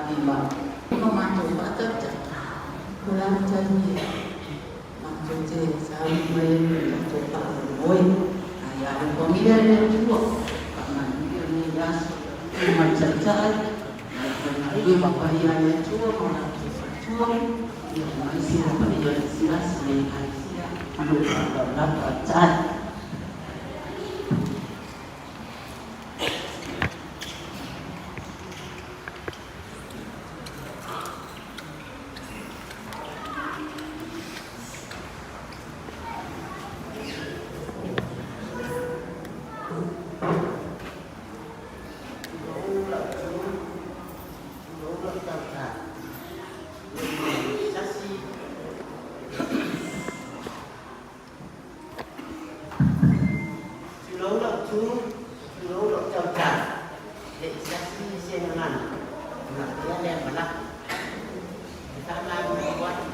Lima. Ma matou faatautai, o le a le taimi e matou te sauni mai ai mo le tatou faamoemoe. Ae alofagia e le Atua faamanuia lenei aso ma le taitai ma le aufaigaluega paia a le Atua ma o latou faletua, aemaise le paia o le siasi le Ekalesia o lo o faalavelaveai. Faafetai. Tulou lau tulu, tulou lau tauta, sasi. Tulou lau tu, tulou lau tauta, le i sasi se gagana, ona avea lea ma lafo. E faamalulu atu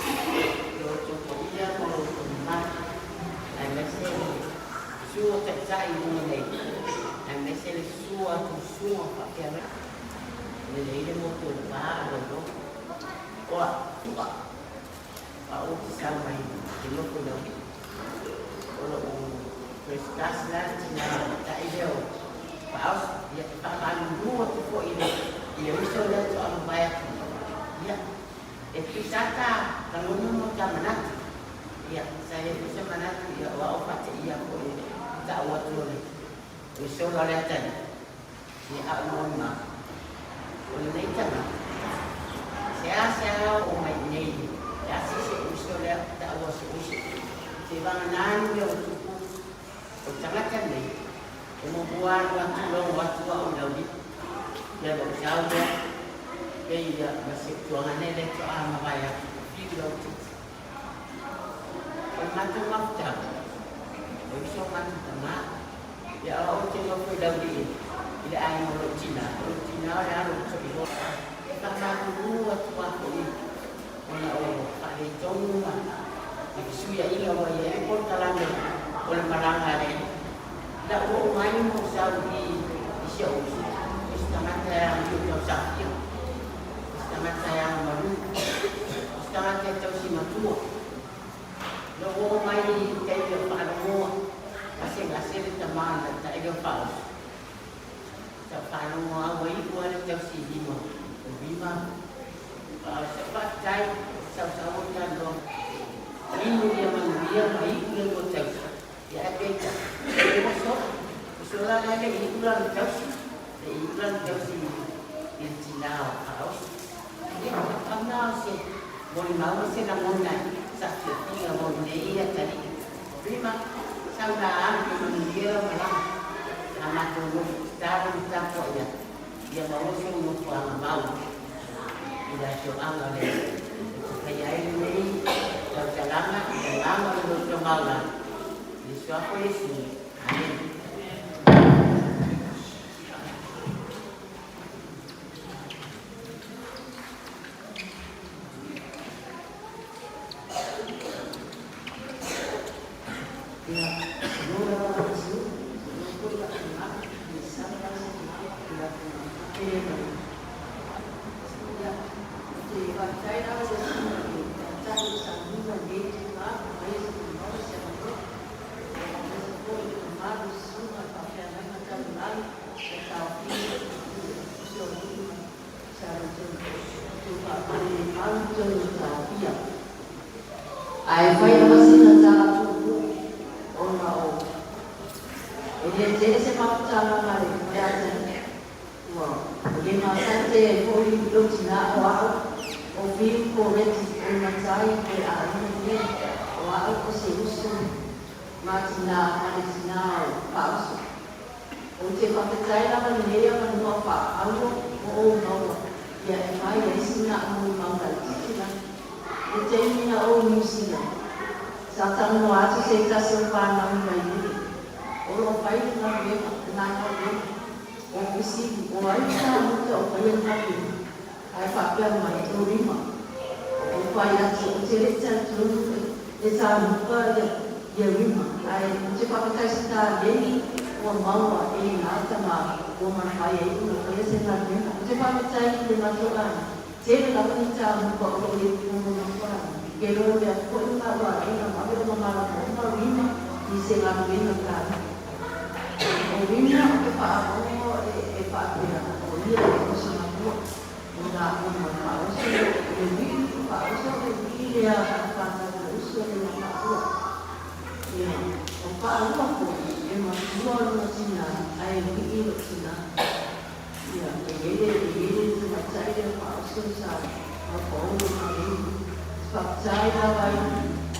i lo outou paia ma lo outou mamalu, aemaise le susu o taitai i luga nei, aemaise le susu o a outou susuga faafeagaiga. Lelei le motu o le va a loulou. Oa, ua. A ou te sau mai te nofo i Laulii. O lou first class la le tina tamaitai lea o Faaoso. Ia, e faamalulu atu foi i le, i le uso lea faatoa mavae atu nei. Ia, e tusa ta lagona ma ta manatu. Ia, sa i ai foi se manatu, ia, o au faateia foi e tau atu o le, o le sola o le atalii. Ia, a o le molimau, o lenei tagata, seasea oo mai i inei i le asi si ou uso lea ou taua o si ou uso. Seivagana ni mea ua tupu, o le tagata lenei, e muamua alu atu logo atu au i Laulii, ia ona ou sau lea, pei ia ma si ou tuagane lea faatoa mavae atu, fiu lautiiti. O le matou mafutaga, e uso matou tama. Ia o au ou te nofo i Laulii i le aiga o lou tina, o lou tina o le alo o Toiloa. E faamalulu atu lava foi ona o faaletonu ma fesuiaiga ua i ai le polokalame o le malaga a le Ina ua oo mai ma ou sau i i si ou uso, o se tagata e amio tausafia, o se tagata e agamalu, o se tagata e tausi matua. Ina ua oo mai i le taimi o faalogoa, gasegase le tama na taʻi lea o Faaoso. Sa faalogo lava ua iu lava le tausi i lima o Rima. Faaoso, faafetai, sausau o talanoa. Inu ia manuia ma iu le lua tausi. Ia ae peitai, ua sola. Ua sola la e le i iu lana tausi, le i iu lana tausi i le tina o Faaoso. Ia, pau na o se molimau ma se lagona sa fiafia mo lenei atalii. Rima, sau la alu ia manuia lau malaga. A matou nofo tatalo ma tapuai atu, ia maua sou nofoaga mau i le afioaga o le e faia ai lenei tautalaga i le agaga o le loto maulana i le Suafa o Iesu. Amene. Ia, tulou lava lau Iesu, tulou foi lau Tama, ia sau la se mau i lau Tama e mai. Ia, ou te faafetai lava i le Susuga i le Taitai o Sauniga i lenei itula, ua maia se maua se avanoa. Ia, aemaise foi le mamalu i susuga i faafeagaiga talu ai, ia taofia i si ou nuu ma sa tou faamalie mau i totonu o taofia. Ae fai lava sina tala puupuu ona o e le tele se mafutaga ma le atalii ua le masani te ai foi lou tina o a'u o Bill Poretti o le matai o le aiga lenei o a'u o se uso ma tina ma le tina o Faaoso. Ou te faafetai lava i lenei avanoa faaauro ua ou maua ia e fai ai sina molimau laitiiti la. I le taimi na ou i Niu Sila, sa talanoa atu se tasi o fanau mai Nui, o lo o fai le galuega, lena galuega. O fesili, o ai ka muta o faia le galuega? Ae faapea mai, o Rima. Ou fai atu, ou te le i talitonu e tamuta ia Rima, ae ou te faafetai i se taleni Ua maua e lena tamā ua mafai ai ona faia se galuega. Ou te faafetai i le matou aiga, tele lava ni tamuga o loo i ai i totonu o le matou aiga. E iloa le Atua i le galuega ma ave lona malamalama Rima i se galuega taua. O Rima ou te faalogo e faapea o ia le oso matua ona uma faaoso le uili, faaoso le uili lea a le fanau le uso le ma faalua. Ia, o faalua foi e matua lona tinā ae uii lou tinā. Ia, e i ai le tamaitai lea faaoso sa taupaolo ma nei. Faafetai lava i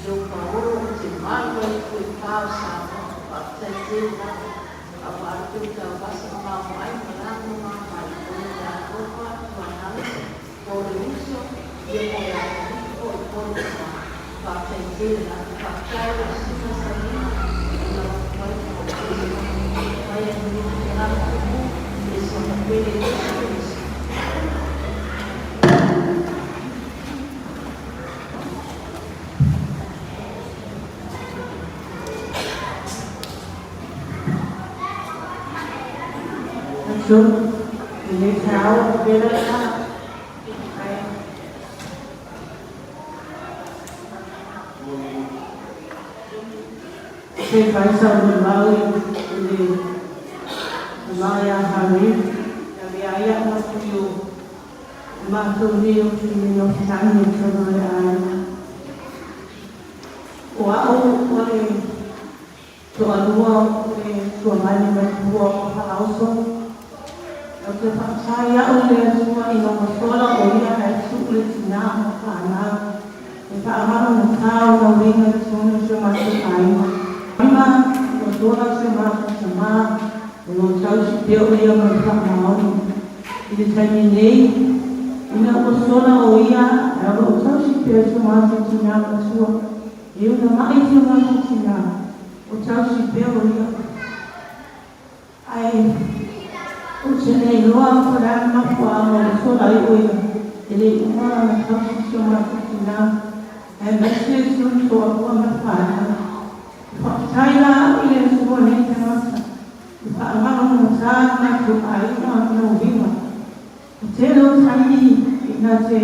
lou paolo ou te malu ai i le pa o Samoa. Faafetai tele lava. Auā le tou tauvasa o maomaai ma lagomamai o le tatou faatuanai po o le uso ia po o le atalii foi po o le tama. Faafetai tele lava. Faafetai lau Susuga Salima ona ua mafai ona ou fai atu nei le agaga i le suafa pele Iesu Keriso. Aso, lenei taeao pela lena ae se i fai sau molimau i le tama ia Harry e avea ai au ma sui o matou nei o te nofotaga i totonu o le aiga. O au o le toalua o le tuamani matua o Faaoso. Ou te faafetai au i le Atua ina ua sola o ia ae tuu le tinā ma fanau e faaagalogata ona uiga i totonu o si o matou aiga. Lima ua sola si o matou tamā o lo o tausi pea o ia ma le faamaoni. I le taimi nei, ina ua sola o ia ae o lo o tausi pea si o matou tinā matua. E una mai si o matou tinā, o tausi pea o ia. Ae ou te le iloa po o le a le mafuaaga ua sola ai o ia, e le i uma ona tausi si o matou tinā, aemaise si ona toalua ma le fanau. E faafetai la au i le Atua nei tagata i faaagalogata le matou aiga ma ona uiga. O tele o taimi ina te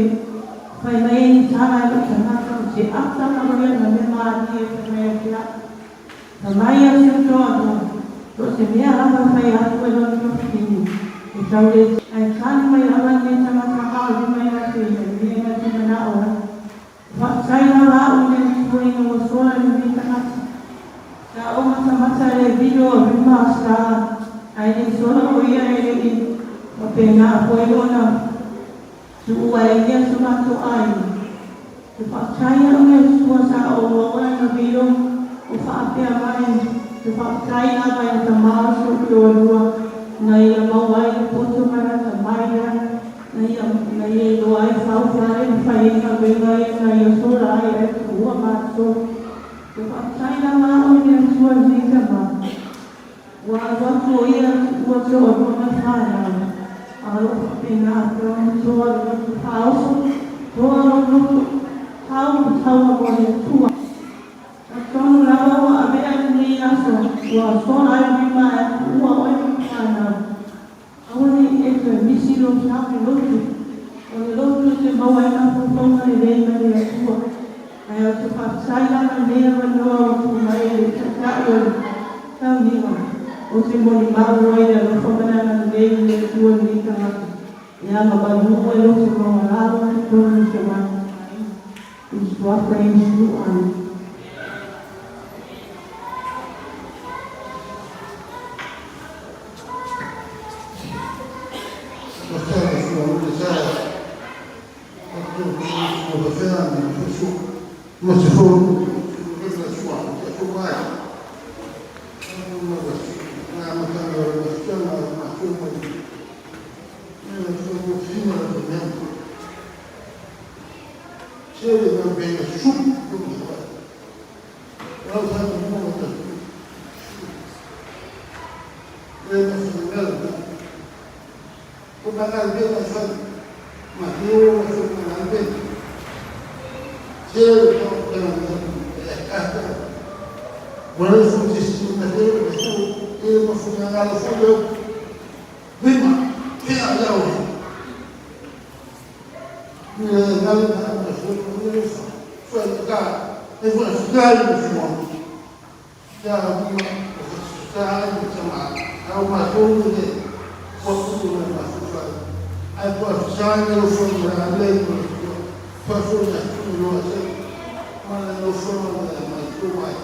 fai mai ai ni tala e lou tagata, ou te ata lava ia ma mea malie e fai mai ai ke au. Fai mai a si ou toalua, so o se mea lava e fai atu e lona mafini, e tau le. Ae tali mai lava lenei tagata haole mai ia te ia i mea na te manao ai. Faafetai lava au i le Atua ina ua sola lenei tagata. Sa ou matamata i le video a Rima Star, ae le i sola o ia e le i faapena foi ona tuua e ia so matou aiga. Te faafetai au i le Atua sa ou maua lana video o faapea mai, te faafetai lava i le tama o si ou toalua na ia maua ai le poto ma lata mai ia na ia na ia iloa ai fau fale ma fai ai galuega ia na ia sola ai ae tuua matou. Te faafetai lava au i le Atua lenei tama. Ua alu atu o ia tuua toalua ma le fanau, a o lo o faapena atu ona toa le loto faaoso, toa lou loto tau ma taua mo le Atua. Talitonu lava ua avea lenei aso, ua sola ai lima ae tuua oe ma le fanau. Aua ne i e toe misi lou sao i le lotu. O le lotu e te maua ai mafaufauga lelei mai le Atua. Ae ou te faafetai lava i lenei avanoa ua tuu mai e le Taitai o le Tauniga. Ou te molimau ai i le alofa ma le agalelei i le Atua i lenei tagata. Ia ma malu ai loto maualalo i totonu o si o matou aiga. I le Suafa Iesu. Amene. finagalo foi le upu. Lima, tea ia oe. I le gale na na se le fa. Fa ka e fa fa le fo. Ya ma sa ai sa ma. Au ma so le ko ku na ma so fa. Ai ko sa le fo na le ko. Fa fo na ku no se. Ma le fo na ma ko mai.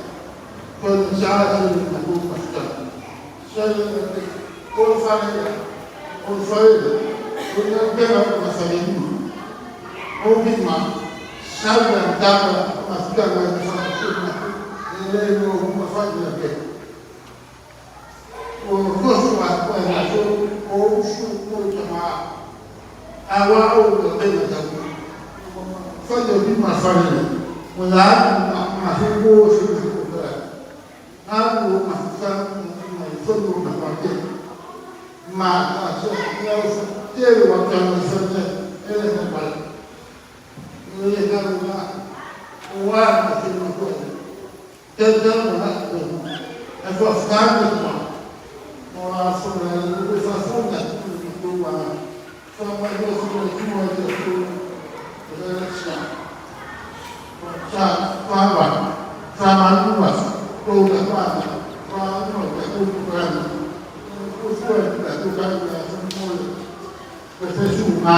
Ko sa le ma ko ma sa. Sa le ko fa le ko fa le. Ko na pe ma sa le o salva tapa ma fa ma le no ma fa le ke o ko su ma ko na so o su ko ta ma awa o ko te na ta fa le bi ma fa le o la ma ma su ko su ko ta a ko ma fa ma fa no ma fa ke ma a so ya o te wa ta ma sa te ele na pa le na wa wa ma se no ko te te ma e fa fa ko ora so le fa fa na ko wa fa ma yo so le ku wa te ko le sa sa fa wa fa ma ku wa ko la fa fa no te ku ku ra ku fu la ku ka la so mo le se su ma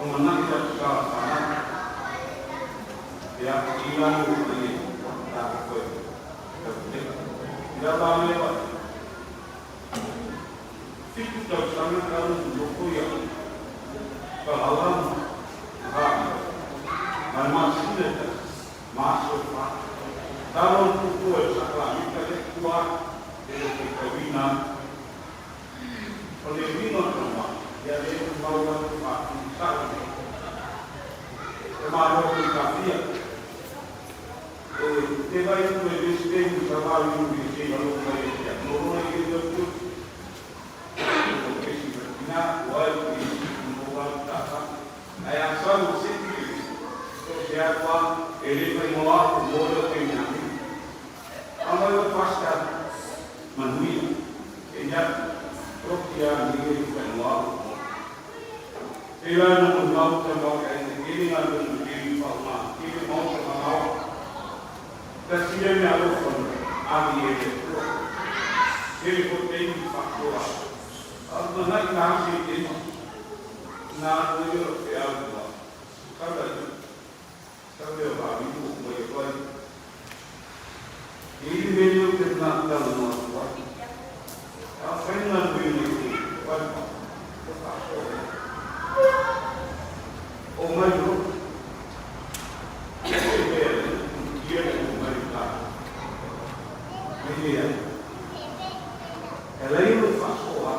Lumanai la sa fanau. Ia ila nu i ta koe. Ia la le wa. 7 tausaga talu nofo ia. Palala ha. Ma masina e tasi. Ma aso e 4. Talo tupu e saklamika le tua e le faitauina. O le uiga o tama, ia le mau atu faatumusa'o nei. E malo i kafia. E te vai tu e vesi te mu sa va i umi se i alo mai e tia. No rona i e tu. O kesi na o ai i no wa ta ta. Ai a sa o se ti o se a kwa e le fai mo a mo le o nya mi. Ama yo pasta manuia. E nya propia ni e fai mo a mo. E la no mo mau ta mau ka e ni nga lo ni pa ma. Ki mau ta mau. Ta sia me alofa a mi e le tua. E le ko te i whakoa. A mana i ngā se te nā no i o te au tua. Kala i. Kala o hā i o mai e wai. E i me leo te ngā tau noa tua. A whainga nui nei te wai pa. O whakoa. O mai ro. E mea le ia o mai tā. Me hea. E lei o whasoa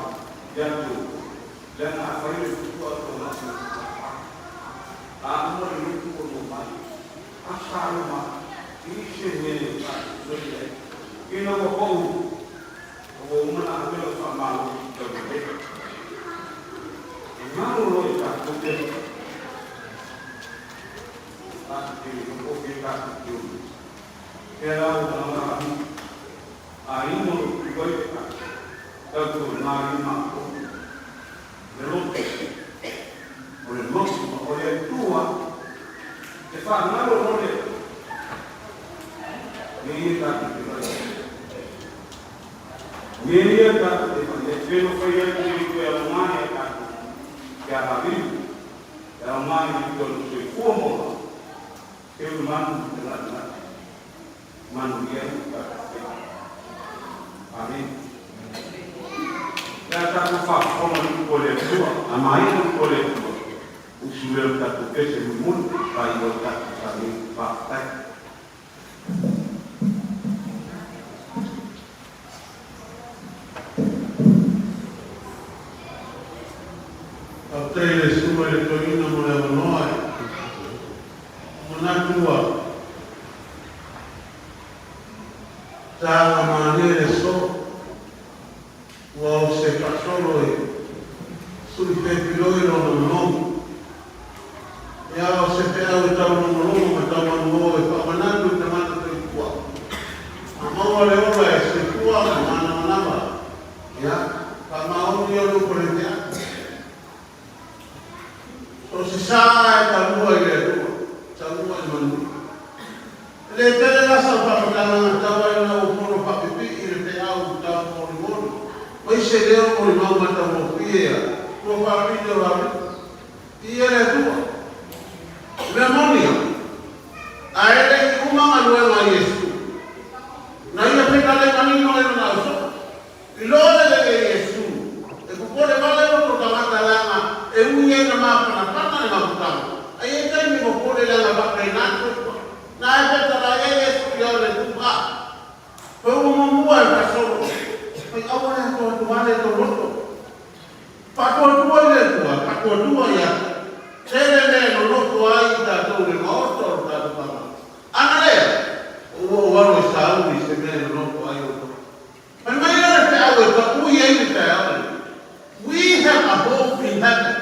ia tō. Le ngā whai le tutua tō nasi o te wha. A mo le lutu o no mai. A sa ma. I se me le ta le le. Ina wa kou. O o mana a mea wha malo ki tau le. E malo lo e tātou te. Ta te o ke ta te o. E rā o ngā ngā A ino i wai te ka. Tau tō nā i mā ko. Le loto. O le loto ma o le tua. E wha ngaro no le. Me ia tātou te whai. Me ia tātou te whai. E wheno whai ai te rito e arongai a tātou. Kia haviru. E arongai i te tō se kua mola. E uru manu te lati lati. Manu ia i tātou te. Amen. Ia tātou whakona i ko le tua. A mai i ko le tua. Usi mea o tātou pese mumunu. Pa i o tātou sa nei whātai. Faafetai i le Susuga i le Toeaina mo le avanoa e manatu ua taga manaia le aso ua o se faasolo e sui pepiloi lona manogi. Ia o se feau e taulogologo ma taumanuo e faamanatu i tagata soifua. A maua le ola e soifua ma manamanava, ia, faamaoni o lupo le feau. So se sa e talua i le Atua, talua i manuia. E le tele la sau faamatalaga tau ai ona ua fono faapipii i le feau tau molimoli, mai se leo molimau matagofie a ua faapili o Lavea. Ia le Atua. O mea moni a, a e le i uma galuega a Iesu, na ia fetalai manino ai lona ausoa. I loa le lele Iesu, e popole vale loto tagata leaga e ui ai na mapanapana le mafutaga. Ai e taimi popole leaga faapena soifua. Na e fetalai ai Iesu i ao le tupa. Pe ua muamua e faasolo, mai aua le atoatoa le to loto. Faatuatua i le Atua, faatuatua ia tele mea e nonofo ai i tatou i le maota o le tatou tagata. Ana lea, o ua ou alo i sauni i se mea e nonofo ai outou. Fai mai lea le feau e paʻui ai le taeao lenei. We have a home in heaven.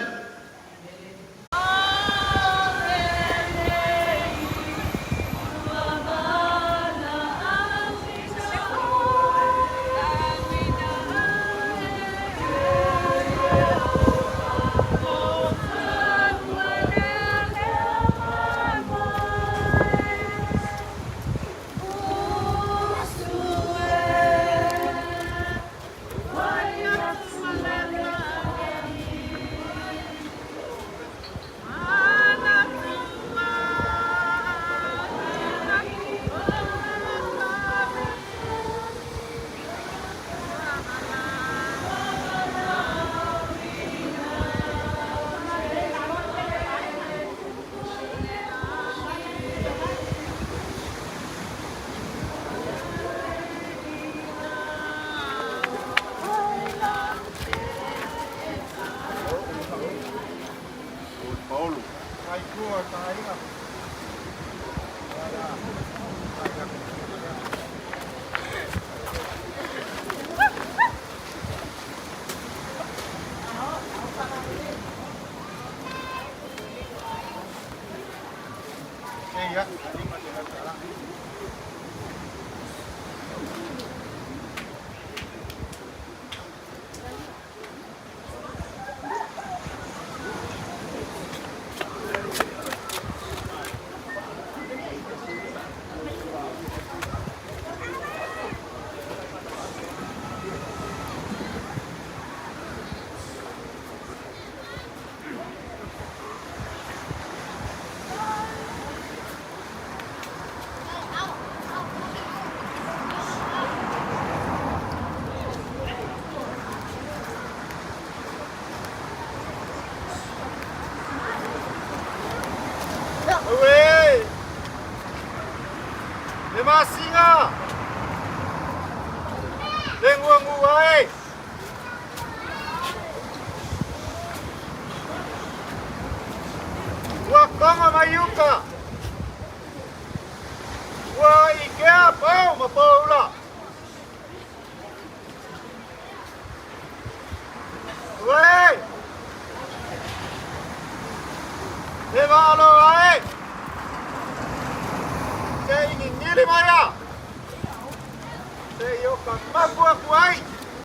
Maolo. Uē! Le masina! Le nguangua e! Ua konga mai uka! Ua ikea pau ma paula! Uē! Le vaalo e! Se i ngili mai a! Se i o ka mapu aku ai!